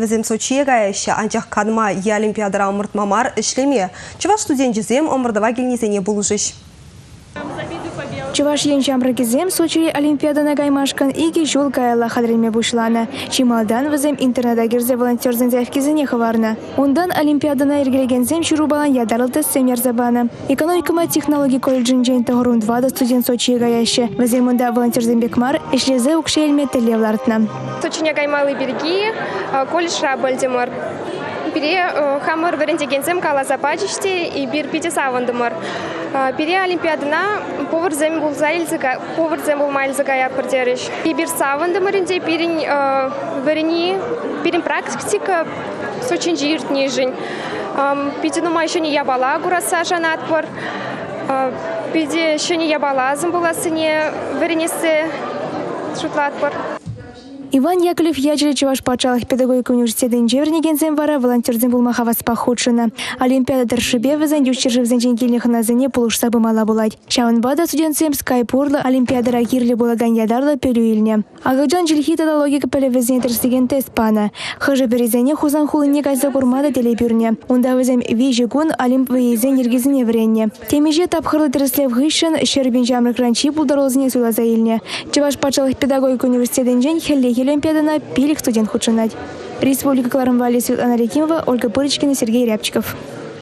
Вӗсем Сочие каяҫҫӗ, анчах канма е Олимпиадӑра ӑмӑртма мар, ӗҫлеме. Чӑваш студенчӗсем ӑмӑртӑва килнисене пулӑшӗҫ. Чӑваш Ен ҫамрӑкӗсем Сочири Олимпиадӑна каймашкӑн икӗ ҫул каялла хатӗрленме пуҫланӑ. Чи малтан вӗсем интернета кӗрсе волонтерсен заявкисене хӑварнӑ. Унтан Олимпиадӑна йӗркелекенсем ҫырупалан ятарлӑ тестсем ярса панӑ. Экономикӑпа технологи колледжӗнчен 94 студент Сочие каяҫҫӗ. Вӗсем унта волонтерсем пек мар, ӗҫлесе укҫа илме тӗллев лартнӑ. Сочине каймалли пирки колледжра пӗлтӗмӗр. Пире хамӑр вӗрентекенсем каласа пачӗҫ те эпир питӗ савӑнтӑмӑр. Пире Олимпиадӑна поварсем пулса илсе поварсем пулма илсе каятпӑр терӗҫ. Эпир савӑнтӑмӑр ӗнтӗ пирӗн вӗрени, пирӗн практика Сочинче иртнишӗн. Питӗ нумай ҫӗнӗ япала курасса шанатпӑр. Питӗ ҫӗнӗ япаласем пулассине вӗренессе шутлатпӑр. Иван Яковлев ячӗллӗ Чӑваш патшалӑх педагогика университетӗнче вӗренекенсем вара волонтерсем пулма хаваспах хутшӑннӑ. Олимпиада тӑршшӗпе вӗсен ют ҫӗршывсенчен килнӗ хӑнасене пулӑшса пымалла пулать. Ҫавӑнпа та студентсем скайп урлӑ Олимпиадӑра кирлӗ пулакан ятарлӑ пӗлӳ илнӗ. Акӑлчан чӗлхи тата логика пӗлӗвӗсене тӗрӗслекен тест панӑ. Хӑшӗ-пӗрисене Хусан хулине кайса курма та телей пӳрнӗ. Унта вӗсем виҫӗ кун Олимп вӑййисен йӗркисене вӗреннӗ. Темиҫе тапхӑрлӑ тӗрӗслев хыҫҫӑн 100 000 ҫамрӑкран чи пултаруллисене суйласа илнӗ. Чӑваш патшалӑх педагогика университетӗнчен хӗллехи олимпиадӑна пилӗк студент хутшӑнать. Республика кӑларӑм валли Светлана Рекимова, Ольга Пырочкина, Сергей Рябчиков.